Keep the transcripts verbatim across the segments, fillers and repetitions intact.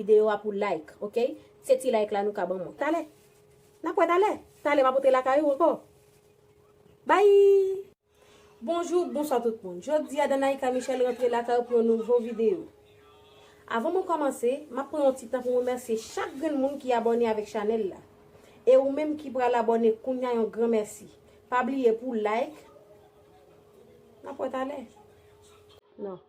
videyo a pou like, ok? Se ti like la nou ka ban mwen. Talè. N ap wè talè. Talè m ap antre lakay ou ankò. Bye! Bonjou, bonswa tout moun. Jodi a, Danaïka Michel rantre lakay ou pou yon nouvo videyo. Avan mwen kòmanse, m ap pran yon ti tan pou m remèsye chak grenn moun ki abòne avèk chanèl la. E ou menm ki pral abòne kounya, yon gran mèsi. Pa bliye pou like. N ap wè talè. Non.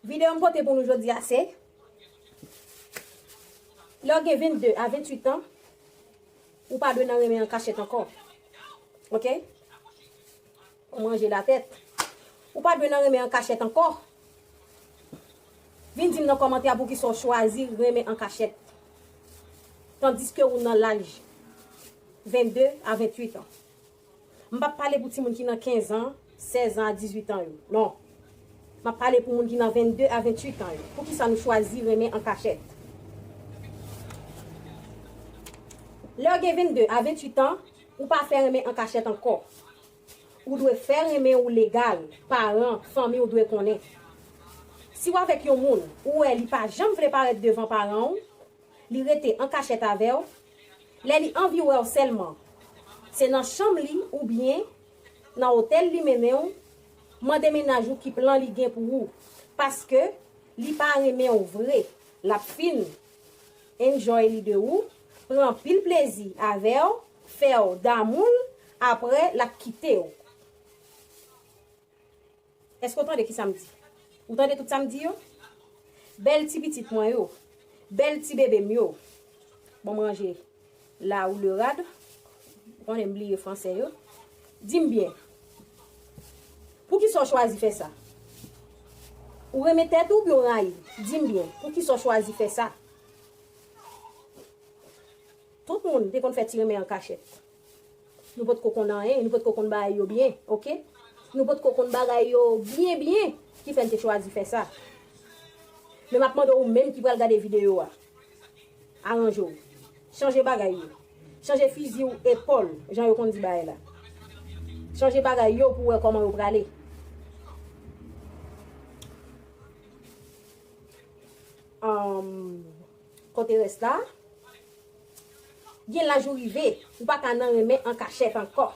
Videyo m pote pou nou jodi a se, lè w gen vennde a venntuit an, ou pa dwe nan renmen an kachèt ankò. Ok? Ou manje latèt. Ou pa dwe nan renmen an kachèt ankò. Vin di m nan kòmantè a poukisa w chwazi renmen an kachèt. Tandiske ou nan laj vennde a venntuit an. M p ap pale pou timoun ki nan kenz an, sèz an a dizuit an yo. Non. M ap pale pou moun ki nan vennde a venntuit an yo. Poukisa nou chwazi renmen an kachèt? Lè w gen vennde a venntuit an, ou pa fè renmen an kachèt ankò. Ou dwe fè renmen ou legal, paran, fanmi w dwe konnen. Si w avèk yon moun, ou wè li pa janm vle parèt devan paran w, li rete an kachèt avè w, lè li anvi wè w sèlman, se nan chanm li oubyen nan otèl li mennen w, mande mennaj ou ki plan li gen pou ou, paske li pa renmen w vre. L ap fin enjoy li de ou, pran anpil plezi avè w, fè w damou l, apre l ap kite w. Èske w tande ki sa m di? Ou tande tout sa m di yo? Bèl ti pitit mwen yo, bèl ti bebe m yo. Bon, m ranje la ou le rad. Ou konnen m bliye franse yo. Di m byen. Poukisa w chwazi fè sa? Ou renmen tèt ou oubyen w rayi? Di m byen. Poukisa w chwazi fè sa? Tout moun te konn fè ti renmen an kachèt. Nou potko konn anyen, nou potko konn bagay yo byen, ok? Nou potko konn bagay yo byen byen ki fè n te chwazi fè sa. Men m ap mande ou menm ki pral gade videyo a, aranje w. Chanje bagay yo. Chanje fizi w epòl, jan yo konn di bagay la. Chanje bagay yo pou w wè kòman yo prale. Anm, kote rès la? Gen laj ou rive, ou pa ka nan renmen an kachèt ankò.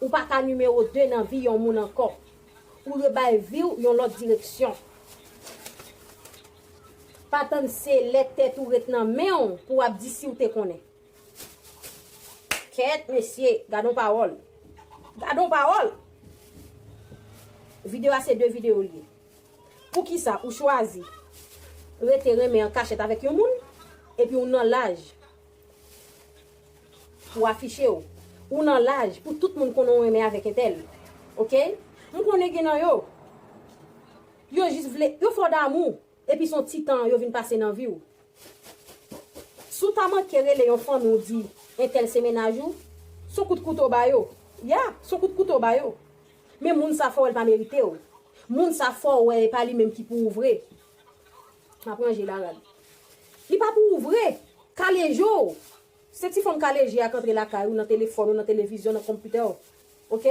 Ou pa ka nimewo de nan vi yon moun ankò. Ou dwe bay vi w yon lòt direksyon. Pa tann se lè tèt ou ret nan men w pou w ap di si w te konnen. Kèt, mesye, gad on pawòl. Gad on pawòl! Videyo a se de videyo l ye. Poukisa ou chwazi rete renmen an kachèt avèk yon moun, epi ou nan laj pou afiche w? Ou nan laj pou tout moun konnen w renmen avèk entèl. Ok? M konnen gen nan yo, yo jis vle, yo fè w damou, epi se yon ti tan yo vin pase nan vi w. Si w ta manke rele yon fanmi w di entèl se mennaj ou, se yon kout kouto w ba yo. Ya, se yon kout kouto w ba yo. Men moun sa fè w wè l pa merite w. Moun sa fè w wè e pa li menm ki pou ou vre. M ap ranje la rad. Li pa pou ou vre. Kale je w. Se ti fanm kale je a k antre lakay ou, nan telefòn ou, nan televizyon, nan konpitè w. Ok?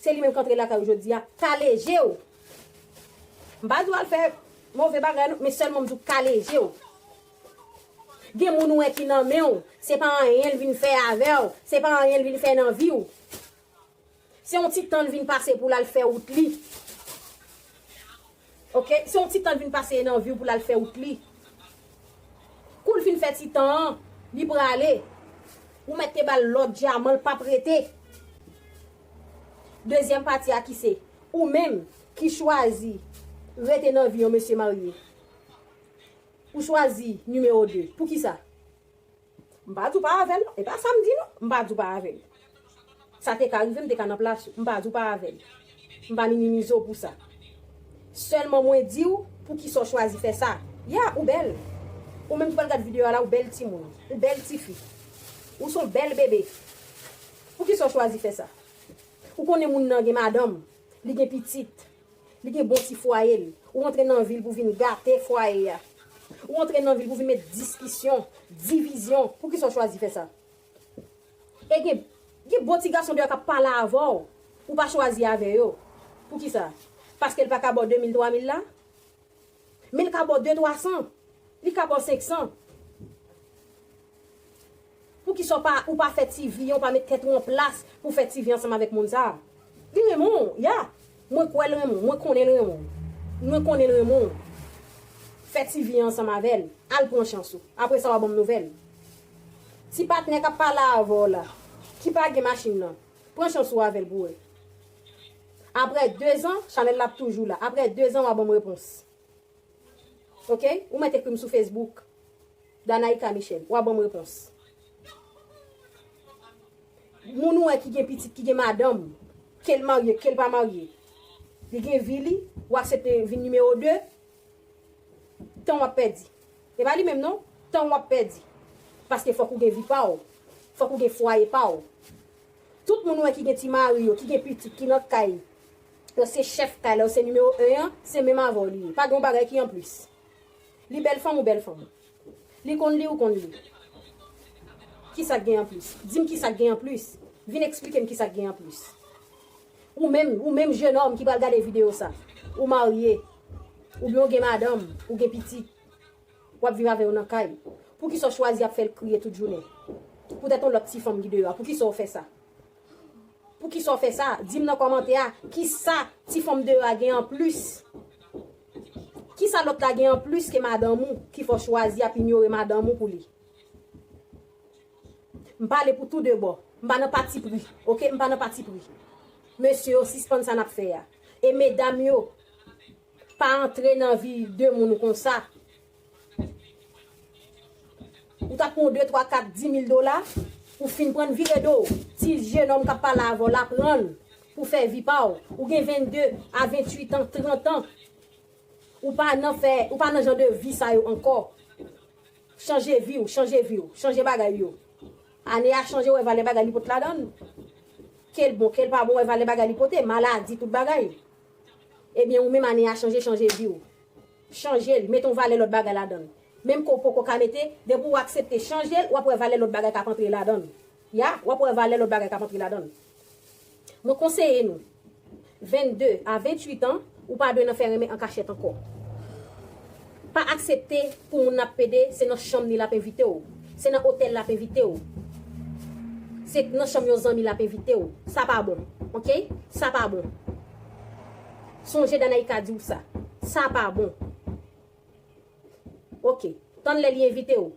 Se li menm k antre lakay ou jodi a. Kale je w. M pa di w al fè move bagay non, men sèlman m di w kale je w. Gen moun ou wè ki nan men w, se pa anyen l vin fè avè w, se pa anyen l vin fè nan vi w. Se yon ti tan l vin pase pou l al fè wout li. Ok? Se yon ti tan l vin pase nan vi w pou l al fè wout li. Kou l fin fè ti tan an, li prale. Ou mèt te ba l lòd dyaman, l p ap rete. Dezyèm pati a ki se ou menm ki chwazi rete nan vi yon mesye marye. Ou chwazi nimewo de. Poukisa? M pa di w pa avè l non. E pa sa m di non. M pa di w pa avè l. Sa te ka rive, m te ka nan plas ou. M pa di w pa avè l. M pa minimize w pou sa. Sèlman mwen di w poukisa w chwazi fè sa. Ya, ou bèl. Ou menm ki pral gad videyo a la, ou bèl timoun. Ou bèl tifi. Ou se yon bèl bebe. Poukisa w chwazi fè sa? Ou konnen moun nan gen madanm, li gen pitit, li gen bon ti fwaye l. Ou antre nan vi l pou vin gate fwaye a. Ou antre nan vi l pou vin met diskisyon, divizyon. Poukisa w chwazi fè sa? E gen, gen bon ti gason deyò k ap pale avè w, ou pa chwazi avè yo. Poukisa? Paske l pa ka ba w de mil, twa mil la? Men l ka ba w de, twa san. Li ka ba w senk san. Poukisa w pa, ou pa fè ti vi an, ou pa met tèt ou an plas pou fè ti vi ansanm avèk moun sa a? Li renmen w, ya. Mwen kwè l renmen w, mwen konnen l renmen w. Mwen konnen l renmen w. Fè ti vi ansanm avè l. Al pran chans ou. Apre sa, w a ban m nouvèl. Ti patnè k ap pale avè w la, ki pa gen machin nan, pran chans ou avè l pou wè. Apre dezan, chanèl la ap toujou la. Apre dezan, w a ban m repons. Oke? Ou mèt ekri m sou Facebook. Danaïka Michel, w a ban m repons. Moun ou wè ki gen pitit, ki gen madanm, ke l marye, ke l pa marye, li gen vi li, ou aksepte vin nimewo de, tan w ap pèdi. E pa li menm non, tan w ap pèdi. Paske fòk ou gen vi pa w, fòk ou gen fwaye pa w. Tout moun ou wè ki gen ti mari yo, ki gen pitit, ki nan kay, yo se chèf kay la, yo se nimewo en an, se menm avè w li ye. Pa gen yon bagay ki anplis. Li bèl fanm ou bèl fanm? Li konn li ou konn li? Kisa k gen anplis? Di m kisa k gen anplis. Vin eksplike m kisa k gen anplis. Ou menm, ou menm jenòm ki pral gade videyo sa, ou marye, oubyen ou gen madanm, ou gen pitit, w ap viv avè yo nan kay. Poukisa w chwazi ap fè l kriye tout jounen? Poutèt yon lòt ti fanm ki deyò a, poukisa w fè sa? Poukisa w fè sa? Di m nan kòmantè a, kisa ti fanm deyò a gen anplis? Kisa lòt la gen anplis ke madanm ou ki fè w chwazi ap inyore madanm ou pou li? M pale pou tou de bò. M pa nan patipri, oke? M pa nan patipri. Mesye yo, sispann sa n ap fè a. E medam yo, pa antre nan vi de moun konsa. Ou t ap pran de, twa, kat, di mil dola, ou fin pran vire do. Ti jenòm k ap pale avè w la, pran l pou fè vi pa w. Ou gen vennde a venntuit an, trant an. Ou pa nan fè, ou pa nan jan de vi sa yo ankò. Chanje vi w, chanje vi w, chanje bagay yo. Ane a chanje, w wè valè bagay li pote ladan l. Ke l bon, ke l pa bon, w wè valè bagay li pote, maladi, tout bagay. Ebyen, ou menm ane a chanje, chanje vi w. Chanje l, mete yon valè lòt bagay ladan l. Menm ke w poko ka mete, depi w aksepte chanje l, w ap wè valè lòt bagay k ap antre ladan l. Ya, w ap wè valè lòt bagay k ap antre ladan l. Mwen konseye nou, vennde a venntuit an, ou pa dwe nan fè renmen an kachèt ankò. Pa aksepte pou moun n ap pede, se nan chanm li l ap envite w. Se nan otèl l ap envite w. Se nan chanm yon zanmi l ap envite w. Sa pa bon. Oke? Sa pa bon. Sonje Danaïka di w sa. Sa pa bon. Oke. Tann lè li envite w.